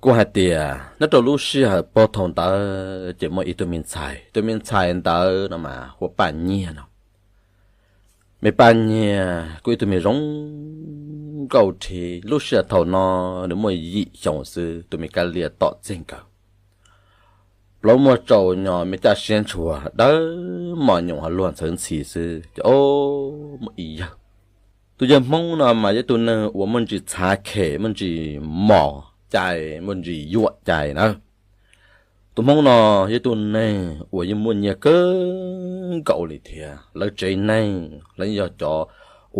Kuj hais tias nyob rau lub sij hawm puag thaum ntawd ces muaj ib tug me ntxhais, tus me ntxhais ntawd no mas hu ua Paj Nyiag no. Me Paj Nyiag kuj ib tug me zoo nkauj thiab, lub sij hawm thaum no nws muaj yim xyoo xwb, tus me kab lias tom txij nkawm, plaub muag tsaus nyo, me caj siab ntshua dawb mos nyoos ho luag ntxhawv ntxhi xwb ces o, muaj ib yawg. Tus yawg Hmoob no mas yog tus neeg uas muaj ntsis txhav khem, muaj ntsis mos cai, muaj ntsis yuam cai na. Tus Hmoob no yog tus neeg uas yeej muaj nyiaj kawg nkaus li thiab, lawv tsev neeg los yog cov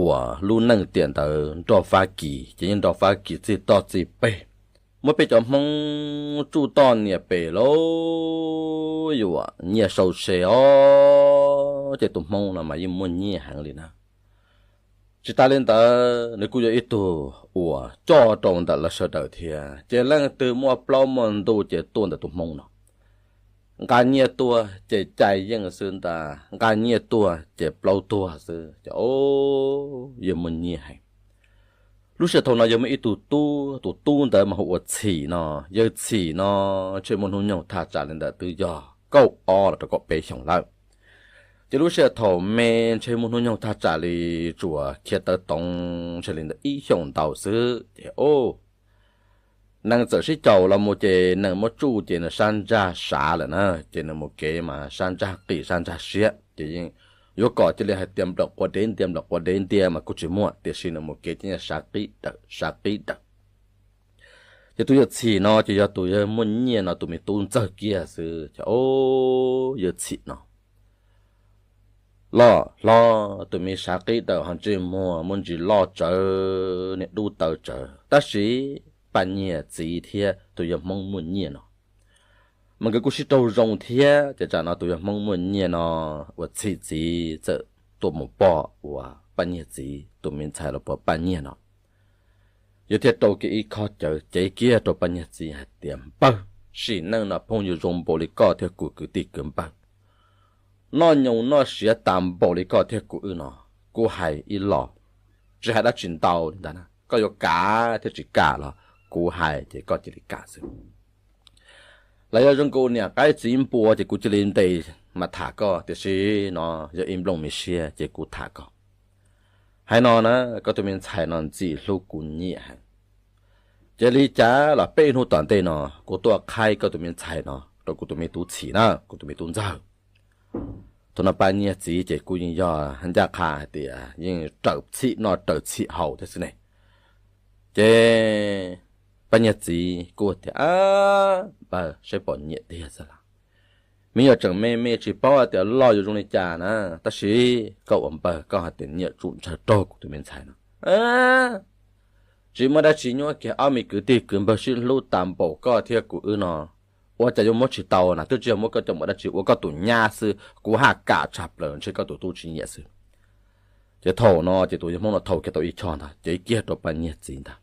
uas lub neej tiam ntawd nrog Fab Kis ces yeej nrog Fab Kis txij toj txij peg. Muab peb cov Hmoob tsuj toj niam pem los yuav nyiaj sau se os, ces tus Hmoob no mas yeej muaj nyiaj heev li na. Tsis tas li ntawd nws kuj yog ib tug uas coj rau ntawm lawv sawv daws thiab, ces leej twg muaj plaub muaj ntug ces tuaj ntawm tus Hmoob no. Nqa nyiaj tuaj ces cai yeej xwb ntag, nqa nyiaj tuaj ces plaub tuag xwb ces o, yawg muaj nyiaj heev. Lub sij hawm thaum no yawg muaj ib tug tub, tus tub ntawd mas hu ua Txhim no. Yawg Txhim no ntshe muaj hnub nyoog thaj tsam li ntawd twb yog kaum ob los rau kaum peb xyoos lawm. Ces lub sij hawm thaum me ntshe muaj hnub nyoog thaj tsam li tsuas khiav tawv toov ntshe li ntawd ib xyoos ntau xwb ces o, nees txawm sib caum los mus ces nees muab tsuj ces nws sab ntsag sav lawm na, ces nws mus kev mas sab ntsag qis sab ntsag siab ces yeej yuav kom cia li hais tias nplawm quav dev ntia nplawm quav dev ntia mas kuj tsis muaj, tiam sis nws mus kev ces yeej sav qib dawm sav qib dawm. Ces tus yawg Txhim no ces yog tus yawg muaj nyiaj no tus me tub ntxawg kiag xwb ces o, yawg Txhim no loj hlob tus me sav qib dawm ho ntsej muag muaj ntsis loj tsawv niam dub tawv tsawv, tab sis Paj Nyiag txiv thiab tus yawg Hmoob muaj nyiaj no mas nkawd kuj sib raug zoo thiab ces tsam no tus yawg Hmoob muaj nyiaj no uas Txhim txiv txawm tuaj mus pom uas Paj Nyiag txiv tus me ntxhais los puas Paj Nyiag no. Yawg thiaj rau kiag ib khob cawv cev kiag rau Paj Nyiag txiv hais tias npawg, sim neej no phooj ywg zoo npaum li koj thiab kuv kwv tij kwv npawg, noj nyoos noj siav tas npaum li koj thiab kuv wb no, kuv hais ib los, tsis hais dab tsi ntau li ntawd na, koj yuav kam thiab tsis kam los kuv hais ces koj cia li kam xwb. Los yog zoo nkaus niam qaib txiv npua ces kuv cia li ntes mas tham koj, tiam sis no yog ib nplooj me siab ces kuv tham koj. Hais no na, koj tus me ntxhais no ntxim hlub kuv nyiam heev, ces li cas los peb hnub tom ntej no kuv tuaj qhaib koj tus me ntxhais no rau kuv tus me tub Txhim na, kuv tus me tub ntxawg. Thaum no Paj Nyiag txiv ces kuj yeej yog ncaj qha hais tias yeej raws Txhim noj raws Txhim haus thiab xwb ne. Ces Paj Nyiag txiv kuj tias, npawg, saib pom nyiam tiag xwb las, me nyuam tseem me me tsis paub hais tias loj yuav zoo li cas na, tab sis koj ua npawg koj hais tias nyiam tsum ntshaw raug kuv tus me ntxhais no. Tsis muaj dab tsi nyuaj kiag, ob me kwv tij kwv npawg sib hlub tas npaum koj thiab kuv wb no, ua cas yuav muab tsis tau na, twb tsis yog muab koj coj mus dab tsi, ua koj tus nyab xwb kuv haj kam tshaj plaws, ntshe koj tus tub tsis nyiam xwb. Ces thaum no ces tus yawg Hmoob no thau kiag tau ib choj ntag cev kiag rau Paj Nyiag txiv ntag.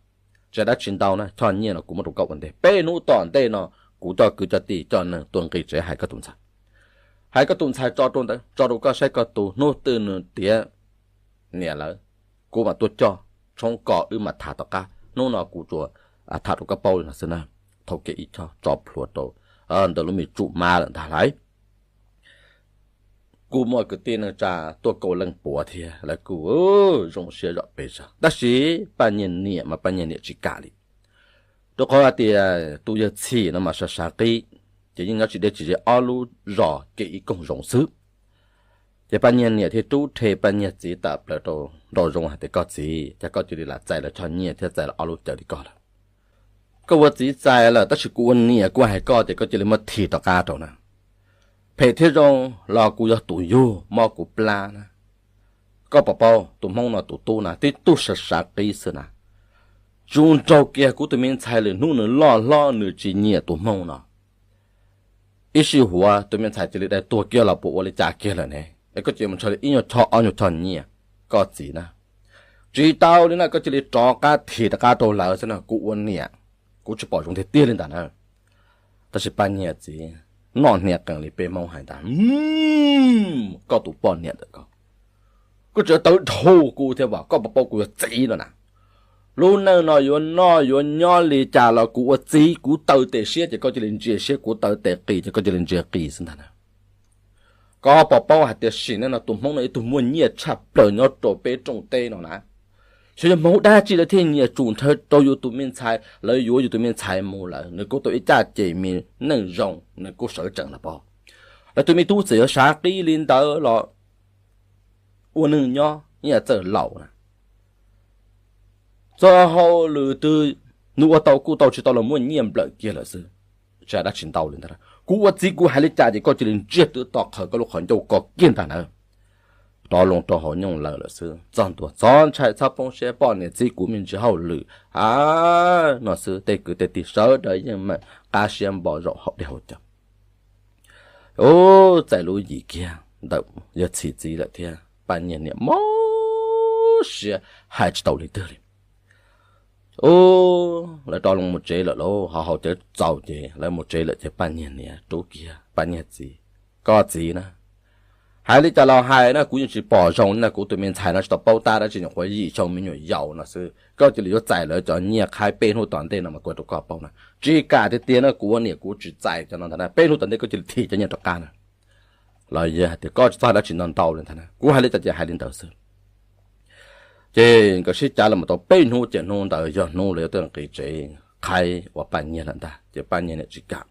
Tsis hais dab tsi ntau na, choj nyiaj no kuv muab rau koj ua ntej, peb hnub tom ntej no kuv coj kwv coj tij coj neeg tuaj nqis tsev hais koj tus ntxhais. Hais koj tus ntxhais tso rau ntawd, tso rau koj saib koj tus, hnub twg nws tiav niam lawm, kuv mam tuaj coj tshoob kos wb mam tham tom qab, hnub no kuv tsuas tham rau koj paub li no xwb na. Thau kiag ib choj tso plhuav rau ntawm lub me tsum mab lawm ntag lauj. Kuj muaj kwv tij neej tsa tuaj kaum leej puav thiab, lawv kuj zoo siab zom pes zog, tab sis Paj Nyiag niam mas Paj Nyiag niam tsis kam li. Rau qhov hais tias tus yawg Txhim no mas sav sav qib, ces yeej nyob tsis deb tsis ze, ob lub zos kev ib koog zoov xwb. Ces Paj Nyiag niam thiaj rub rhe Paj Nyiag txiv tawm plaws rau nraum zoov hais tias, koj txiv, cas koj cia li lam txais lawv choj nyiaj thiab txais lawv ob lub cawv li koj lawm? Koj ua txiv txais lawm tab sis kuv ua niam kuv hais koj tias koj cia li muab thim rov qab rau na. Phem thiab zoo los kuv yog tus yug, mob kuv plab na. Koj puas paub tus Hmoob no tus tub na tib tug sav sav qib xwb na. Tsuas nraug kiag kuv tus me ntxhais lwm hnub nws loj hlob nws tsis nyiam tus Hmoob no. Ib sij huam tus me ntxhais cia li dai tuag kiag los puas ua li cas kiag lawm ne? Es koj cia li mus ntshaw li ib nyuag choj ob nyuag choj nyiaj, koj txiv na. Tsis tau li na, koj cia li rov qab thim rov qab rau lawv xwb na, kuv ua niam kuv tsis pom zoo tiag tiag li ntawd na. Tab sis Paj Nyiag txiv noj hnia qees li peb Hmoob hais ntag, koj tus poj niam ntawm koj, koj tseem tawv dhau kuv thiab as, koj puas paub kuv yog txiv no na? Lub neej no yuav noj yuav nyob li cas los kuv ua txiv kuv taw tes siab ces koj cia li ntsia siab, kuv taw tes qis ces koj cia li ntsia qis xwb ntag na. Koj puas paub hais tias sim neej no tus Hmoob no ib tug muaj nyiaj tshaj plaws nyob rau peb rooj teb no na. Xyov yog hmoov dab tsi lawv thiaj nyiam tsum nrhawv rau yus tus me ntxhais, lawv yuav yus tus me ntxhais mus lawm nws kuj tau ib caj ces me neej zoo nws kuj sawv tsees los pab. Lawv tus me tub txawm yuav sav qib li ntawd los ua neej nyob yeej txawj laus na. Txoj hauj lwm twg nws ua tau kuj tau, tsis tau los muaj nyiaj nplawm kiag lawm xwb. Tsis hais dab tsi ntau li ntag. Kuv ua txiv kuv hais li cas ces koj cia li ntsiag twb to qhawv koj lub qhov ncauj ko kiag ntag na. Rov loo rau hauv nyooj lawm lawm xwb, txog ntua txhob ntshai txhob poob siab, poj niam txiv kuv me ntsis hauj lwm a no xwb. Tej kwv tej tij sawv daws yeej meem qab siab npo zaum hauv dej hauv cawv. Ub, txais lub yim kiag ntawm yawg Txhim txiv lawm thiab Paj Nyiag niam mob siab hais tsis tau li twg li. Ub, lawv rov loo mus tsev lawm lauj, ho haus cawv txaus ces lawv mus tsev lawm ces Paj Nyiag niam rub kiag Paj Nyiag txiv, koj txiv na, hais li cas los hais na, kuv yeej tsis pom zoo li na, kuv tus me ntxhais no tsis tau paub tab dab tsi, nyuam qhuav yim xyoo me nyuam yaus no xwb, koj cia li yuav txais lawv cov nyiaj qhaib peb hnub tom ntej no mas kuv rau koj paub na, tsis kam tiag tiag na, kuv ua niam kuv tsis txais cov no ntag na, peb hnub tom ntej koj cia li thim cov nyiaj rov qab na. Los yog hais tias koj tsis txhob hais dab tsi ntau ntau li ntag na, kuv hais li cas ces hais li ntawd xwb. Ces nkawd sib cav los mus tau peb hnub, ces hnub ntawd yog hnub lawv yuav tuaj nqis tsev qhaib ua Paj Nyiag lawm ntag, ces Paj Nyiag niam tsis kam.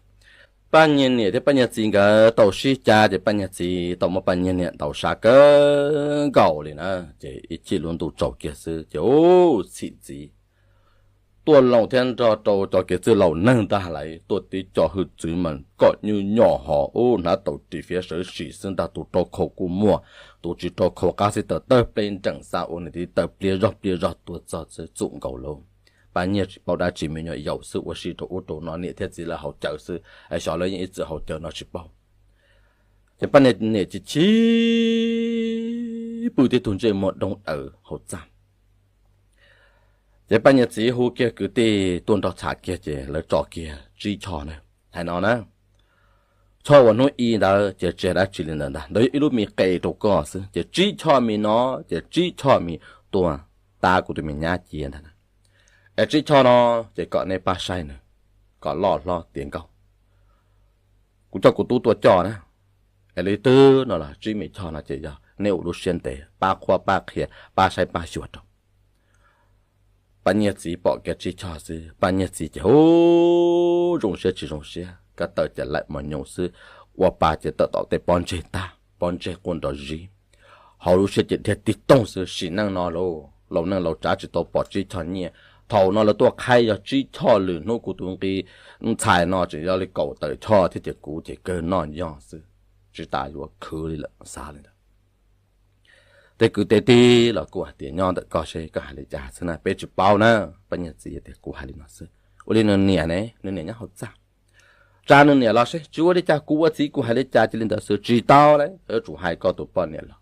Paj Nyiag niam thiab Paj Nyiag txiv nkawd tau sib cav ces Paj Nyiag txiv tau muab Paj Nyiag niam ntaus sab kawg nkaus li na. Ces ib chim lub ntuj tsaus kiag xwb ces ub, Txhim txiv tuaj loo thiab nrog rau cov kev txwj laus neeg ntag lauj, tuaj tib co hwj txwv mas kom nyuj nyom hos ub, hnav taus ris fiav sawv sim xwb ntag, tus rau khau kuj muaj, tus tsis rau khau qab xib taws tawg pleb nreem xa ua nws tib taws pliab zog pliab zog tuaj txog xwb txum nkaus lauj. Paj Nyiag tsis paub dab tsi, me nyuam yaus xwb ua si rau ub rau no, niam thiab txiv lawv haus cawv xwb, xyov lawv yeej ib txwm haus cawv no tsis paub. Ces Paj Nyiag niam cia li pw tib tug ntsej muag doo daws hauv txaj. Ces Paj Nyiag txiv hu kiag kwv tij tuaj nrog txham kiag ces lawv tso kiag Tsib Choj na. Hais no na, Choj uas hnub i ntawd ces tsis hais dab tsi li ntawd ntag, ntawd yog ib lub me qe rau koj xwb, ces Tsib Choj me no, ces Tsib Choj me tuaj tab kuv tus me nyab cia ntag na. Es Tsib Choj no ces kom nej pab saib nws kom loj hlob tiav nkauj. Kuv coj kuv tub tuaj coj na, es li twg no los Tsib me Choj no ces yog nej ua lub siab ntev pab qhuab pab qhia pab saib pab xyuas rau. Paj Nyiag txiv pom kiag Tsib Choj xwb, Paj Nyiag txiv ces hu, zoo siab tsis zoo siab, ko taw ces laim mos nyoos xwb, ua pa ces tawm tom tej pob ntseg tag, pob ntseg quaj nrov zib, hauv lub siab ces dhia tig toog xwb. Sim neej no lauj, laus neej laus tsav tsis tau pom Tsib Choj nyiaj, thaum no lawv tuaj qhaib yog Tsib Choj lwm hnub, kuv tus nqi ntxhais no tseem yog li kaum tawm choj thiab ces kuv ces kawg noj yog xwb, tsis tas yuav khwv li lawm xav li ntawd. Tej kwv tej tij los kuj hais tias nyob ntawm koj seb koj hais li cas xwb na, peb tsis paub na. Paj Nyiag txiv tias kuv hais li no xwb. Ua li nws niam ne, nws niam nyob hauv txaj, tsa nws niam los seb. Tsis ua li cas, kuv ua txiv kuv hais li cas cia li ntawd xwb, tsis tau li, yuav tsum hais koj tus poj niam los.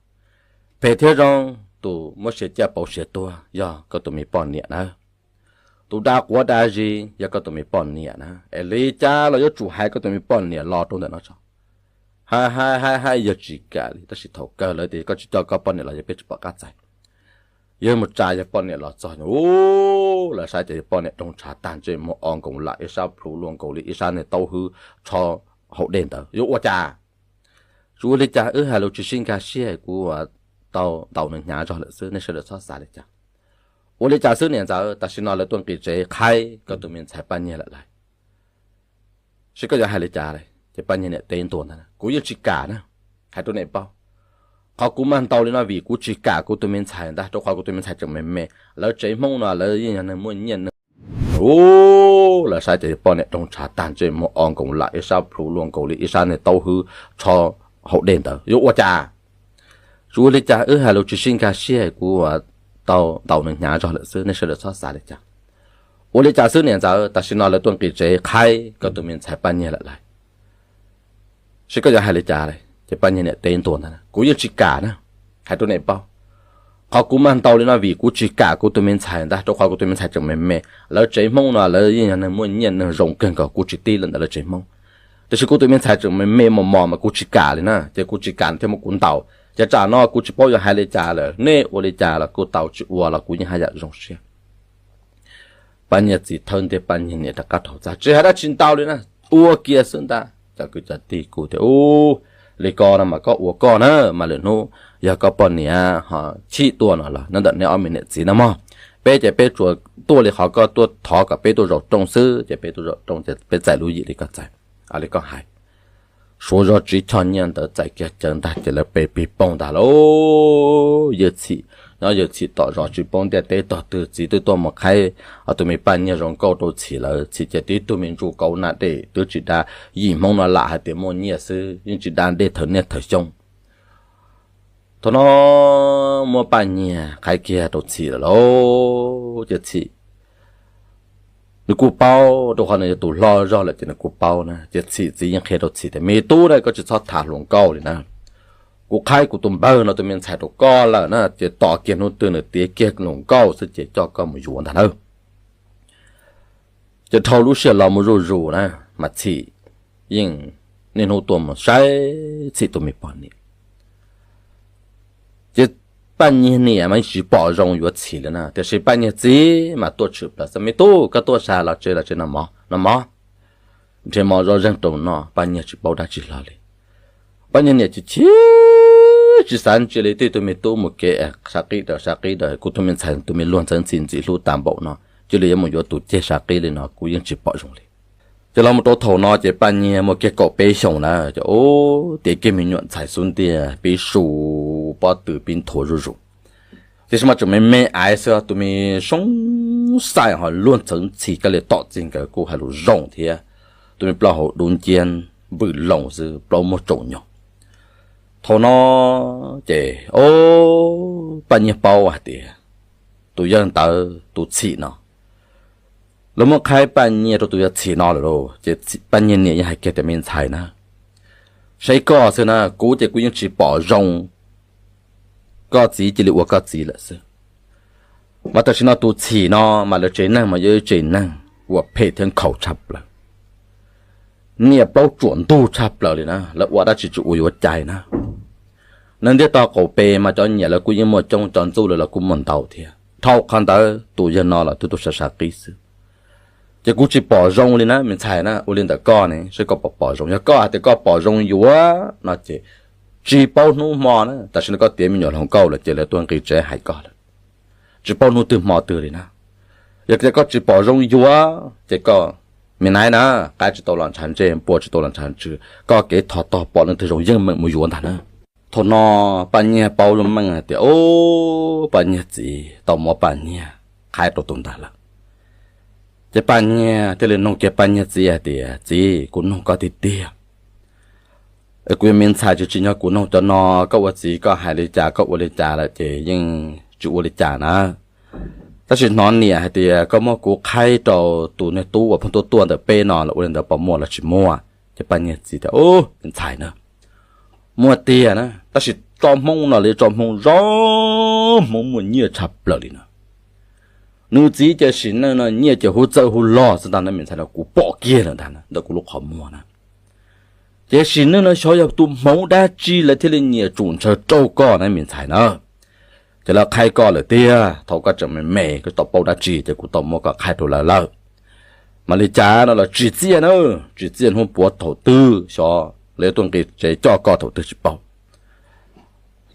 Phem thiab zoo, tus muab siav ciaj pauv siav tuag yog koj tus me poj niam na, tus da quav da zis yog koj tus me poj niam na, es li cas los yuav tsum hais koj tus me poj niam los rau ntawm no tso. Hais hais hais hais yog tsis kam li, tab sis thaum kawg lawv tias koj tsis coj koj poj niam los yog peb tsis pom qab txais. Yog mus tsa yog poj niam los txog, ub, lawv saib ces yog poj niam roob tshav tag, ntsej muag o nkoos lam, ib sab plhu luaj nkaus li ib sab niag taub hwb tsho hauv dej ntawd, yuav ua cas? Tsis ua li cas, wb hais lus tsis sib nkag siab, kuv tau ntaus nws hnyav zog lawm xwb, nej sawv daws txhob xav li cas. Ua li cas xwb niam ntxawm, tam sim no lawv tuaj nqis tsev qhaib koj tus me ntxhais Paj Nyiag lawm lauj, seb koj yuav hais li cas li. Ces Paj Nyiag niam teb ntua ntag, kuv yeej tsis kam na, hais rau nej paub. Qhov kuv mag ntaus li no vim kuv tsis kam kuv tus me ntxhais ntag, rau qhov kuv tus me ntxhais tseem me me, lawv tsev Hmoob no lawv yeej yog neeg muaj nyiaj neeg, ub, lawv saib ces yog poj niam roob tshav tag, ntsej muag o nkoos lam, ib sab plhu luaj nkaus li ib sab niag taub hwb tsho hauv dej ntawd, yuav ua cas? Tsis ua li cas, wb hais lus tsis sib nkag siab, kuv tau ntaus nws hnyav zog lawm xwb, nej sawv daws txhob xav li cas. Ua li cas xwb niam ntxawm, tam sim no lawv tuaj nqis tsev qhaib koj tus me ntxhais Paj Nyiag lawm lauj, seb koj yuav hais li cas li. Ces Paj Nyiag niam teb ntua ntag, kuv yeej tsis kam na, hais rau nej paub. Qhov kuv mag ntaus li no vim kuv tsis kam kuv tus me ntxhais ntag, rau qhov kuv tus me ntxhais tseem me me, lawv tsev Hmoob no lawv yeej yog neeg muaj nyiaj neeg zoo kawg nkaus, kuv tsis tib lawm ntawm lawv tsev Hmoob. Tiam sis kuv tus me ntxhais tseem me me mos mos mas kuv tsis kam li na, ces kuv tsis kam thiaj muab kuv ntaus. Ces tsam no kuv tsis paub yuav hais li cas lawm, nej ua li cas los kuj tau, tsis ua los kuv yeej haj yam zoo siab. Paj Nyiag txiv thawb ntiag Paj Nyiag niam rov qab rau txaj, tsis hais dab tsi ntau li na, ua kiag xwb ntag. Cov kwv cov tij kuj tias, U, li ko no mas koj ua koj na, mas lwm hnub yog koj poj niam ho chim tuaj no los nyob ntawm neb ob me niam txiv no mog. Peb ces peb tsuas tuaj li qhov koj tuaj thov kom peb tuaj zaum rooj xwb, ces peb tuaj zaum rooj ces peb txais lub yim li koj txais, li koj hais. Suav zog tsiv choj nyiaj ntawd txais kiag cawv ntag ces lawv pe pig poog ntag lauj. Yawg Txhim nyob Yawg Txhim tom zos tsis paub ntiaj teb tog twg, txiv twb tuaj mus qhaib tus me Paj Nyiag zoo nkauj rau Txhim lawm, Txhim ces tib tug me ntsuj kauv na dej twb tsis da, yim Hmoob no lam hais tias muaj nyiaj xwb yeej tsis da dej thawm niaj thawm xyoo. Thaum no muab Paj Nyiag qhaib kiag rau Txhim lawm lauj. Ces Txhim nws kuj paub, rau qhov nws yog tus hlob zog lawm ces nws kuj paub na. Ces Txhim txiv yeej qhia rau Txhim tias, Me tub na, koj tsis txhob tham hluas nkauj li na. Kuv qhaib kuv tus npawg no tus me ntxhais rau koj lawm na, ces tos kiag hnub twg nws tiav kiag hluas nkauj xwb ces coj koj mus yuav ntag nawb. Ces dhau lub sij hawm los mus zuj zus na, mas Txhim yeej niaj hnub tuaj mus saib Txhim tus me poj niam. Ces Paj Nyiag niam mas yeej tsis pom zoo yuav Txhim li na, tiam sis Paj Nyiag txiv mas tuaj tshwm plaws xwb, Me tub, koj tuaj sas los tsev los tsev no mov, no mov, nrhiav mov zoj zeeg rau noj. Paj Nyiag tsis paub dab tsi hlo li. Paj Nyiag niam chim chim tsis xav ntsia li, twb tug me tub mus kev sab qib daws sab qib daws, kuv tus me ntxhais tus me luag ntxhi ntxim hlub tas npaum no, cia li yuav mus yuav tus ceg sab qib li no kuv yeej tsis pom zoo li. Ces los mus rau thaum no ces Paj Nyiag muaj kiag kaum peb xyoos na, ces ub, tiav kiag me nyuam ntxhais xub ntiag pib su pob tw pib nthuav zuj zus. Tiam sis mas tseem me me aiv xwb, tus me soob xaim ho luag ntxhi ntxim, koj li tom txij nkawd kuj hais lus zoo thiab. Tus me plaub hau dub nciab npwm loo xwb, plaub muag tsaus nyoog. Thaum no ces, o, Paj Nyiag paub hais tias tus yawg ntawd tus Txhim no, lawv muab qhaib Paj Nyiag rau tus yawg Txhim no lawm lauj. Ces Paj Nyiag niam yeej hais kiag tias, Me ntxhais na, saib koj xwb na, kuv ces kuv yeej tsis pom zoo koj txiv cia li ua koj txiv lawm xwb. Mas tam sim no tus Txhim no mas lawv tsev neeg mas yog ib tsev neeg uas phem thiab nkhaus tshaj plaws. Niam plaub tsuam ntug tshaj plaws li na, lawv ua dab tsi tsis ua yuav cai na. Neeg ntiaj teb qaum pes mas cov nyiam lawv kuj yeej muaj coob, cov ntxub lawv los kuj muaj ntau thiab. Dhau qhov ntawd tus yawg no los twb tuaj sab sab qib xwb. Ces kuv tsis pom zoo li na me ntxhais na, ua li ntawm koj ne, saib koj pom pom zoo. Yog koj hais tias koj pom zoo yuav no ces tsis paub hnub hmo na, tam sim no koj tiav me nyuam hluas nkauj lawm ces lawv tuaj nqis tsev hais koj lawm, tsis paub hnub twg hmo twg li na. Yog tias koj tsis pom zoo yuav ces koj, me naiv na, qaib tsis tau los ntshav ntsej, npua tsis tau los ntshav ntsws, koj kev thov tog pom leej twg zoo yeej meem mus yuav ntag na. Thaum no Paj Nyiag paub lub meej hais tias, o, Paj Nyiag txiv tau muab Paj Nyiag qhaib rau tus ntawd lawm. Ces Paj Nyiag thiaj li nug kiag Paj Nyiag txiv hais tias, Txiv, kuv nug koj tiag tiag, kuv yog me ntxhais tsis tsim nyog kuv nug cov no, koj ua txiv koj hais li cas koj ua li cas lawm ces yeej tsis ua li cas na. Tab sis hnov niam hais tias koj muab kuv qhaib rau tus niag tub uas pheej tuaj tuaj ntawm peb no los ua li ntawd puas muaj los tsis muaj? Ces Paj Nyiag txiv tias, Ub, me ntxhais na, muaj tiag na, tab sis tso Hmoob no li tso Hmoob zoo, Hmoob muaj nyiaj tshaj plaws li no. Nws txiv ces sim neej no nyiaj ces hub txawj hub log xwb ntag na me ntxhais, no kuv pom kiag lawm ntag ntawm kuv lub qhov muag na. Ces sim neej no xyov yog tus hmoov dab tsi lawv thiaj li nyiam tsum ntshaw rau koj na me ntxhais na. Ces lawv qhaib koj lawm tiag, thaum koj tseem me me koj tsis tau paub dab tsi ces kuv tau muab koj qhaib rau lawv lawm. Mas li cas no los tsis txiaj na, tsis txiaj hnub puav thaum twg, xyov lawv tuaj nqis tsev coj koj thaum twg tsis paub.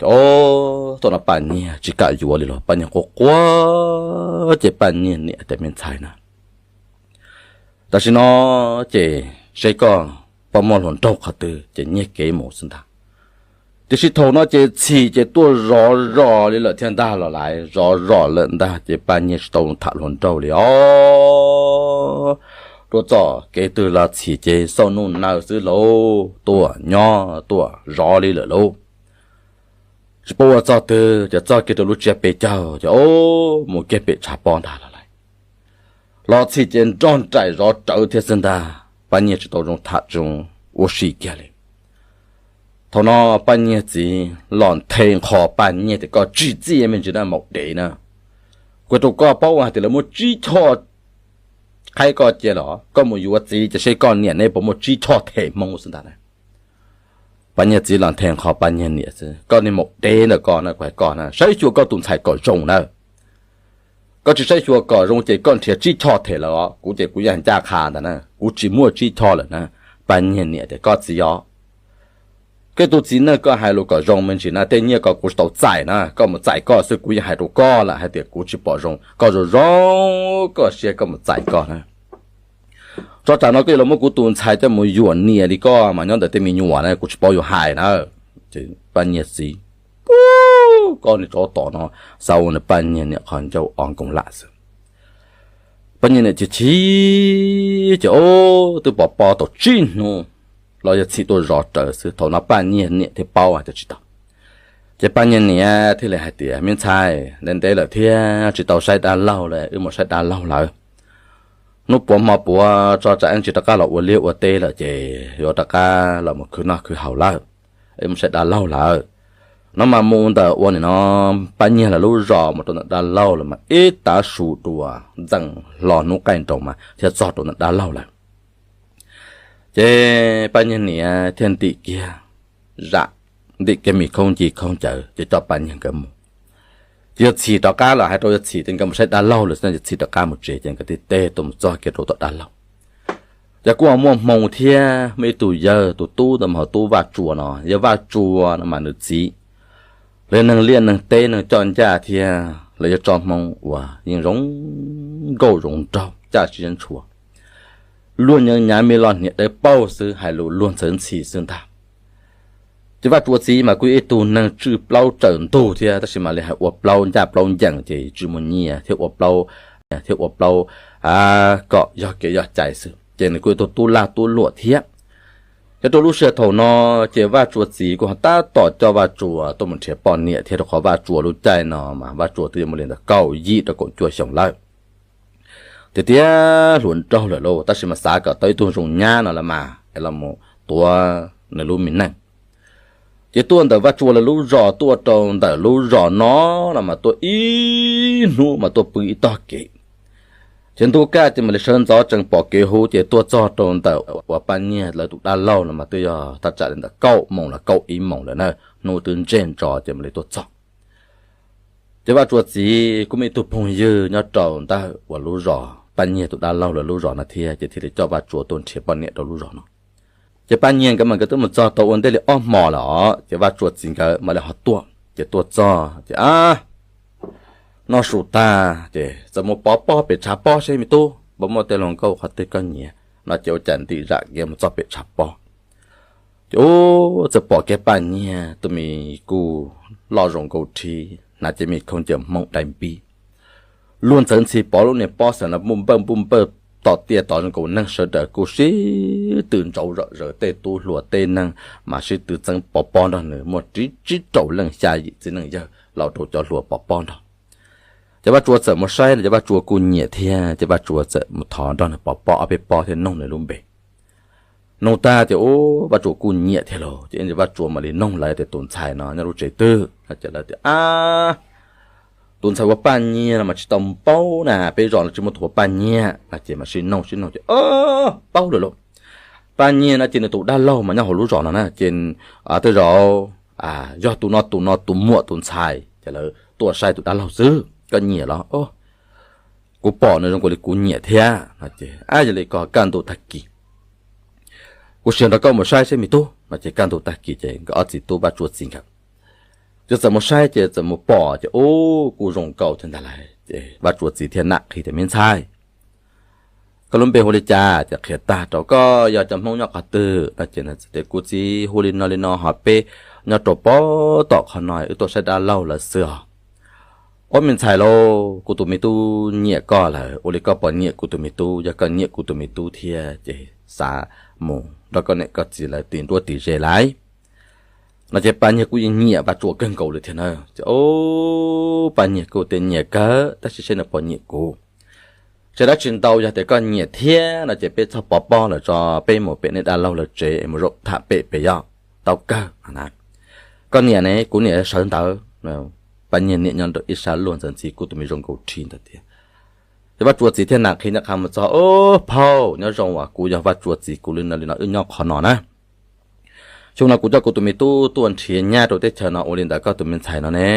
Thaum no Paj Nyiag tsis kam yuav li los Paj Nyiag quaj quaj, ces Paj Nyiag niam tias, Me ntxhais na, tam sim no ces seb koj puas muaj hluas nraug qhov twg ces nyiag kev mus xwb ntag. Tiam sis thaum no ces Txhim ces tuaj zov zos li lawm thiab ntag los lais, zov zos lawm ntag ces Paj Nyiag tsis tau tham hluas nraug li os. Tuaj txoj kev twg los Txhim ces xauj nuj nawb xwb lauj, tuaj nyob tuaj zov li lawm lauj. Tsis paub ua txoj twg ces txog kiag rau lub tsiab peb caug ces mus kiag pem tshav pob ntag los lais. Los Txhim ces nrog nraim zov rawv thiab xwb ntag, Paj Nyiag tsis tau zoo tham zoo ua si kiag li. Thaum no Paj Nyiag txiv los nthe nqho Paj Nyiag tias, Koj tsim txiaj me ntsis na maum dev na, kuv rau koj paub hais tias lawv muab tsib choj qhaib koj cia los koj mus yuav txiv ces seb koj niam neb puas muaj tsib choj them Hmoob xwb ntag na. Paj Nyiag txiv los nthe nqho Paj Nyiag niam xwb, Koj niag maum dev ntawm koj na, kuv hais koj na, saib xyuas koj tus ntxhais kom zoo na. Koj tsis saib xyuas kom zoo ces koj nrhiav tsib choj them lawm os, kuv ces kuv yeej ncaj qha ntag na, kuv tsis muaj tsib choj lawm na. Paj Nyiag niam tias, Koj txiv os, koj tus txiv neej koj hais lus kom zoo me ntsis na, tej nyiaj ko kuv tsis tau txais na, koj mus txais koj xwb, kuv yeej hais rau koj lawm hais tias kuv tsis pom zoo, koj zoo zoo koj siab koj mus txais koj na. Tso tsam no koj yuav los muab kuv tus ntxhais coj mus yuam niam li koj mas nyob ntawm tej me nyuam na, kuv tsis paub yuav hais na. Paj Nyiag txiv, koj niag tsov tom no, xav ua nws Paj Nyiag niam qhov ncauj o nkoos lam xwb. Paj Nyiag niam chim chim ces, o, twb pov pob tau tsib hnub los yog txhim tuaj zov rawv xwb, thaum no Paj Nyiag niam thiaj paub hais tias tsis tau. Ces Paj Nyiag niam thiaj li hais tias, Me ntxhais, ntev ntev lawm thiab tsis tau saib dab laug li, wb mus saib dab laug lawm. Hnub puav hmo puav tso tsam wb tsis rov qab los ua liaj ua teb lawm ces yuav rov qab los mus khwv noj khwv haus lawm, wb mus saib dab laug lawm. No mas mus ntawm ua nim no Paj Nyiag lawv lub zos mus rau ntawm dab laug lawm mas ib tav su dua ntxees hlo hnub qaij nroos mas thiaj txog rau ntawm dab laug lawm. Ces Paj Nyiag niam thiaj ntim kiag zam, ntim kiag me khoob nci khoob cawv ces coj Paj Nyiag nkawd mus. Ces yog txhim rov qab los hais rau yog txhim ces nkawd mus saib dab laug lawm xwb, yog txhim rov qab mus tsev ces nkawd thiaj teb tuaj mus txog kiag rau tom dab laug. Ces kuj muaj hmoo thiab muaj ib tug yawg tus tub ntawd mas ho tub Vaj Tsua no, yawg Vaj Tsua no mas nws txiv lawv yog neeg liaj neeg teb neeg coj ncaj thiab lawv yog tso hmoo uas yeej zoo nkauj zoo nraug caj siab ntshua, luag nyeev nyav me los hniav dawb paug xwb, hais lus luag ntxhawv ntxhi xwb ntag. Ces Vaj Tsua txiv mas kuj yog ib tug neeg tswj plaub tsawm ntug thiab, tab sis mam li hais ua plaub ncaj plaub ncees ces tsis muaj nyiaj thiab ua plaub, thiab ua plaub kom yog kev yog cai xwb, ces nws kuj yog ib tug tub lag tub luam thiab. Ces rau lub sij hawm thaum no ces Vaj Tsua txiv kuj ho tab tom coj Vaj Tsua tuaj mus nrhiav poj niam thiab, rau qhov Vaj Tsua lub caij no mas Vaj Tsua twb yuav muaj li ntawm kaum yim rau kaum cuaj xyoos lawm. Tiag tiag hluas nraug lawm lauj, tab sis mas xav kom tau ib tug zoo nyab no los mas es los mus tuav nws lub me neej. Ces tuaj ntawm Vaj Tsua lawv lub zos tuaj rau ntawm lub zos no los mas tuaj ib hnub mas tuaj pw ib tog kev. Ces ntu kaj ces mam li sawv ntxov tsees pom kev huv ces tuaj txog rau ntawm uas Paj Nyiag lawv tus dab laug los mas twb yog thaj tsam li ntawm kaum moos los kaum ib moos lawm na, hnub twb ntseg ntso ces mam li tuaj txog. Ces Vaj Tsua txiv kuj muaj ib tug phooj ywg nyob rau ntawm uas lub zos Paj Nyiag tus dab laug lawv lub zos no thiab, ces thiaj li coj Vaj Tsua tuaj nrhiav poj niam rau lub zos no. Ces Paj Nyiag nkawd mas nkawd twb mus txog tau ua ntej li ob hmos lawm os, ces Vaj Tsua txiv nkawd mam li ho tuaj, ces tuaj txog ces a, noj su tag ces txawm mus pov pob pem tshav pob seb me tub puas muaj tej hluas nkauj qhov twg koj nyiam no, ces ua cas ntim zam kiag mus txog pem tshav pob. Ces ub, txawm pom kiag Paj Nyiag tus me kuj loj zoo nkauj rhi, hnav cev me khoob ncaws Hmoob dai npib, luag ntxhawv ntxhi pov lub niag pob xwm no npuj npawj npuj npawj tom tiaj tod zoo nkaus, neeg sawv daws kuj sib tw ntsauv zom zaws, tej tub hluas tej neeg mas sib tw txeeb pov pob nrog nws, muaj tsib rau leej xya yim txiv neej yawg los rau cov hluas pov pob nrog. Ces Vaj Tsua txawm mus saib no ces Vaj Tsua kuj nyiam thiab, ces Vaj Tsua txawm mus thov nrog nws pov pob ob peb pob thiab noog nws lub npe. Noog tag ces ub, Vaj Tsua kuj nyiam thiab lauj, ces Vaj Tsua mam li noog lawv tias tus ntxhais no nyob lub tsev twg no, ces lawv tias a, tus ntxhais ua Paj Nyiag no mas tsis tau paub na, peb zos no tsis muaj tus ua Paj Nyiag no, ces mam sib noog sib noog ces paub lawm lauj. Paj Nyiag no ces nws tus dab laug mas nyob hauv lub zos no na, ces tej zaum yog tus no tus no tus muam tus ntxhais, ces lawv tuaj saib tus dab laug xwb, koj nyiam los? Kuv pom nws zoo nkaus li kuv nyiam thiab no, ces a, yog li ko kaj ntug tag kis kuv sim nrog koj mus saib seb me tub no, ces kaj ntug tag kis ces nkawd ob txiv tub Vaj Tsua txiv nkawd ces txawm mus saib, ces txawm mus pom ces ub, kuj zoo nkaus thiab ntag lauj. Ces Vaj Tsua txiv thiaj nam qhia tias me ntxhais, koj lub npe hu li cas? Ces qhia tag rau, koj yog cov Hmoob nyob qhov twg no, ces nws txawm tias kuv txiv hu li no li no, ho peb nyob rau pob tom qhov no, wb tuaj saib dab laug lawv xwb os. Ob me ntxhais lauj, kuv tus me tub nyiam koj lawm, ua li koj puas nyiam kuv tus me tub? Yog koj nyiam kuv tus me tub thiab ces xav mus nrog koj niam koj txiv lawv tis nruab tis ze lauj no. Ces Paj Nyiag kuj yeej nyiam Vaj Tsua kawg nkaus li thiab na, ces ub, Paj Nyiag kuj tias nyiam kawg tab sis seb nws puas nyiam kuv. Sawv daws tsis ntau, yog tias koj nyiam thiab no ces peb txhob pov pob lawm tso, peb mus pem nej dab laug lawv tsev es mus zaum tham pem pem yog tau kawg na. Koj niam ne? Kuv niam sawv ntawd. Paj Nyiag niam nyob rau ib sab luag ntxhawv ntxhi kuj tus me zoo nkaus rhi ntawd thiab. Ces Vaj Tsua txiv thiaj nam qhia nyob qha mus txog, ub, phauj, nyob zoo as, kuv yog Vaj Tsua txiv, kuv li no li no, wb nyob qhov no na. Xyoo no kuv coj kuv tus me tub tuaj nrhiav nyab rau teb chaws no, ua li ntawd koj tus me ntxhais no ne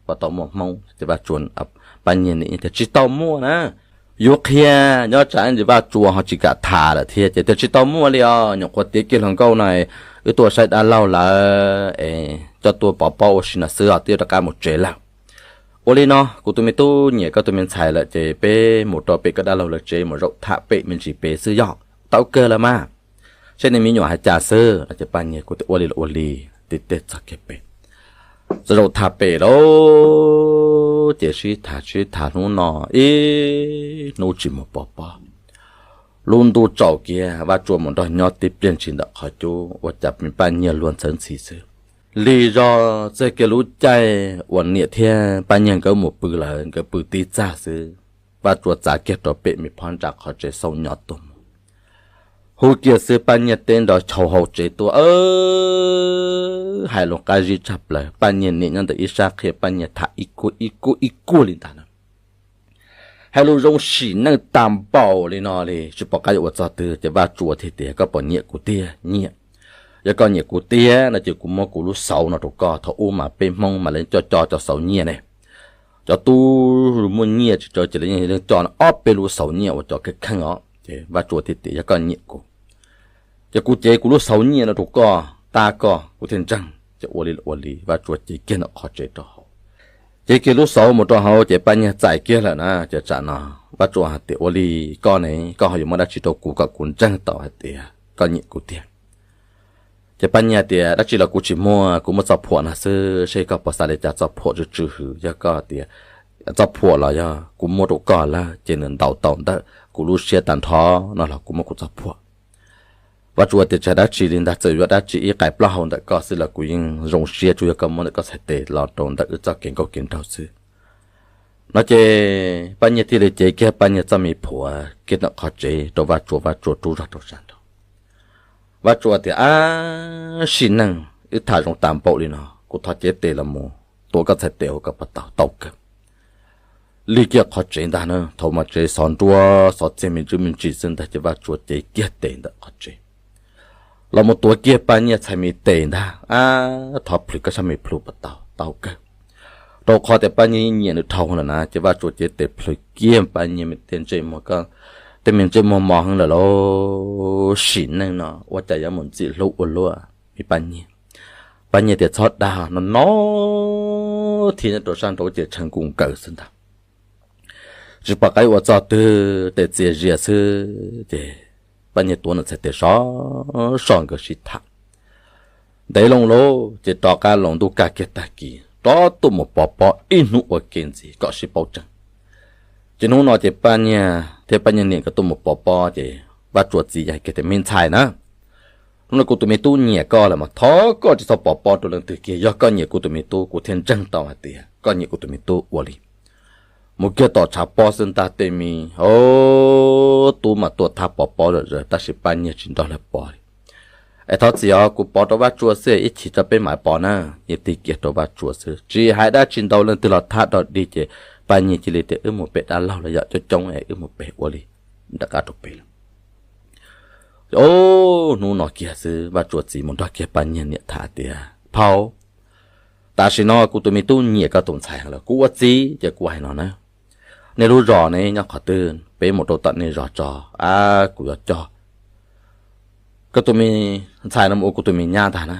puas tau muaj hmoob? Ces Vaj Tsua, Paj Paj Nyiag niam tias, Tsis tau muaj na, yuav qhia nyob tsam Vaj Tsua ho tsis kam tham lawm thiab. Ces tias, Tsis tau muaj li os, nyuam qhuav tiav kiag hluas nkauj no, wb tuaj saib dab laug lawm es coj tuaj pov pob ua si no xwb os, twb yuav rov qab mus tsev lawm. Ua li no, kuv tus me tub nyiam koj tus me ntxhais lawm ces peb mus rau pem koj dab laug lawv tsev mus zaum tham pem me ntsis pem xwb yog tau kawg lawm mas, seb nej me nyuam hais cas xwb. Ces Paj Nyiag kuj tias, Ua li los ua li. Tib teg txog kiag pem, txawm zaum tham pem lauj, ces sib tham sib tham hnub no ib hnub tsis mus pov pob. Lub ntuj tsaus kiag, Vaj Tsua mus nrog nyob tib pliag ntshis ntawm qhov cub, ua cas Paj Nyiag luag ntxhawv ntxhi xwb. Lig zog txog kiag lub caij uas niam thiab Paj Nyiag nkawd mus pw lawm, nkawd pw tib txaj xwb, Vaj Tsua txav kiag rau pem me phab ntsa qhov tsev xauj nyo tuaj mus. Hu kiag xwb Paj Nyiag teb nrov chau hauv tsev tuaj, hais lus qab zib tshaj plaws. Paj Nyiag niam nyob ntawm ib sab qhia Paj Nyiag tham ib kuj ib kuj ib kuj li ntag na. Hais lus zoo sim neej tas npaum li no li, tsis pom qab yuav ua txog twg. Ces Vaj Tsua thiaj tias, Koj puas nyiam kuv tiag? Nyiam. Yog koj nyiam kuv tiag no ces kuv muab kuv lub xauv no rau koj. Thaum ub mas peb Hmoob mas lawv coj coj cov xauv nyiaj ne, cov tub muaj nyiaj tsis tsawg ces lawv yeej coj ob peb lub xauv nyiaj ua cov kheej kheej os. Ces Vaj Tsua thiaj tias, Yog koj nyiam kuv, ces kuv cev kuv lub xauv nyiaj no rau koj, tab koj kuv thiaj ntseeg. Ces ua li ua li, Vaj Tsua cev kiag ntawm qhov tsev rau hauv. Cev kiag lub xauv mus rau hauv ces Paj Nyiag txais kiag lawm na. Ces tsam no Vaj Tsua hais tias, Ua li koj ne, koj ho yuav muab dab tsi rau kuv kom kuv ntseeg tau hais tias koj nyiam kuv tiag? Ces Paj Nyiag tias, Dab tsi los kuv tsis muaj, kuv muaj txoj phuam no xwb, seb koj puas xav li cas, txoj phuam tsw tsw hwv. Yog koj tias txoj phuam los yog kuv muab rau koj lawm ces nws ntaus tau ntawm kuv lub siab tag nrho no los kuv muab kuv txoj phuam. Vaj Tsua tias, Tsis hais dab tsi li ntag, txawm yuav dab tsi ib qais plaub hau ntawm koj xwb los kuv yeej zoo siab, tsuas yog koj muab ntawm koj txhais tes los rau ntawm wb txoj kev nkauj kev nraug xwb. No ces Paj Nyiag thiaj li cev kiag Paj Nyiag txoj me phuam kiag ntawm qhov tsev rau Vaj Tsua, Vaj Tsua rub zog rau sab nraud. Vaj Tsua tias, Ab, sim neej wb tham zoo tas npaum li no, kuv thov cev tes los mus tuav koj txhais tes ua kom puas tau, tau kawg. Lig kiag qhov tsev ntag na, thaum mas tsev xov nruab xov txiag me ntsis me ntsis xwb ntag, ces Vaj Tsua cev kiag tes ntawm qhov tsev los mus tuav kiag Paj Nyiag txhais me tes ntag. Ab, thov plhws koj sab me plhu puas tau, tau kawg. Rau qhov tias Paj Nyiag nyiam nws dhau lawm na, ces Vaj Tsua cev tes plhws kiag Paj Nyiag tej ntsej muag, Koj tej me ntsej muag mos heev lawm lauj, sim neej no ua cas yuav mus ntxim hlub ua luaj me Paj Nyiag. Paj Nyiag tias, Txhob dag no no, thiab nyob rau sab nraud ces tshee nkuj nkaws xwb ntag. Tsis pom qab ua txog twg, tes txias zias xwb ces Paj Nyiag tuav nws txhais tes sov so nkawd sib tham. Ntev loo lauj, ces rov qab los ntuj kaj kiag tag kis rov tuaj mus pov pob ib hnub ua ke ntxiv kom sib paub tseeb. Ces hnub no ces Paj Nyiag thiab Paj Nyiag niam nkawd tuaj mus pov pob ces Vaj Tsua txiv hais kiag tias, Me ntxhais na, hnub no kuv tus me tub nyiam koj lawm mas thov koj tsis txhob pov pob rau leej twg kiag, yog koj nyiam kuv tus me tub kuv thiaj ntseeg tau hais tias koj nyiam kuv tus me tub. Ua li mus kiag tom tshav pob xwb ntag, tej me tub mas tuaj thab pov pob zom zaws tab sis Paj Nyiag tsis nrog lawv pov li. Es thov txim os, kuv pov rau Vaj Tsua xwb, ib chim tso peb mam pov na. Yeej tig kiag rau Vaj Tsua xwb, tsis hais dab tsi ntau, leej twg los thab dog dig ces Paj Nyiag cia li tias, Wb mus pem dab laug los yog coob coob es wb mus pem. Ua li nram qab rau pem lawm. Hnub no kiag xwb Vaj Tsua txiv mus nrog kiag Paj Nyiag niam tham tias, Phauj, tam sim no kuv tus me tub nyiam koj tus ntxhais heev lawm, kuv ua txiv ces kuv hais no na, nej lub zos ne nyob qhov twg, peb mus rau tom nej zos tso, ab, kuv yuav coj koj tus me ntxhais no mus ua kuv tus me nyab ntag na.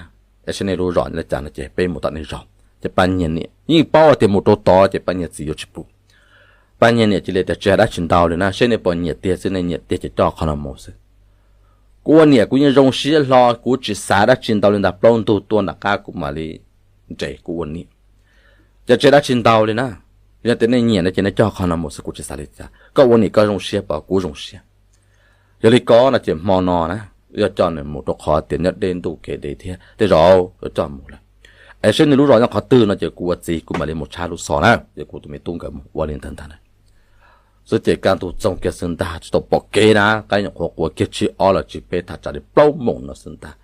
Es seb nej lub zos li cas no ces peb mus tom nej zos. Ces Paj Nyiag niam yeej paub tias mus rau tod ces Paj Nyiag txiv yuav tsis pub. Paj Nyiag niam cia li tias, Tsis hais dab tsi ntau li na, seb nej puas nyiam tiag xwb, nej nyiam tiag ces coj qhov no mus xwb. Kuv ua niam kuv yeej zoo siab hlo, kuv tsis xav dab tsi ntau li ntag, plaub ntug tuaj nram qab kuv mam li nres kuv ua niam. Ces tsis hais dab tsi ntau li na, yog tias nej nyiam no ces nej coj qhov no mus xwb, kuv tsis xav li cas. Koj ua niam koj zoo siab pom kuv zoo siab. Yog li ko no ces hmo no na, yuav coj nws mus rau qhov tias nyob deb ntuj kev deb thiab, tej zaum yuav coj mus lawm. Es seb nws lub zos nyob qhov twg no ces kuv ua txiv kuv mam li mus tshab lub xov na, ces kuv tus me tub nkawd mus. Ua li ntawd ntag na. Xwb ces kaj ntug txoog kiag xwb ntag, tsis tau pom kev na, qaib nyuam qhuav qua kiag tsib ob los tsib peb, thaj tsam li plaub moos no xwb ntag.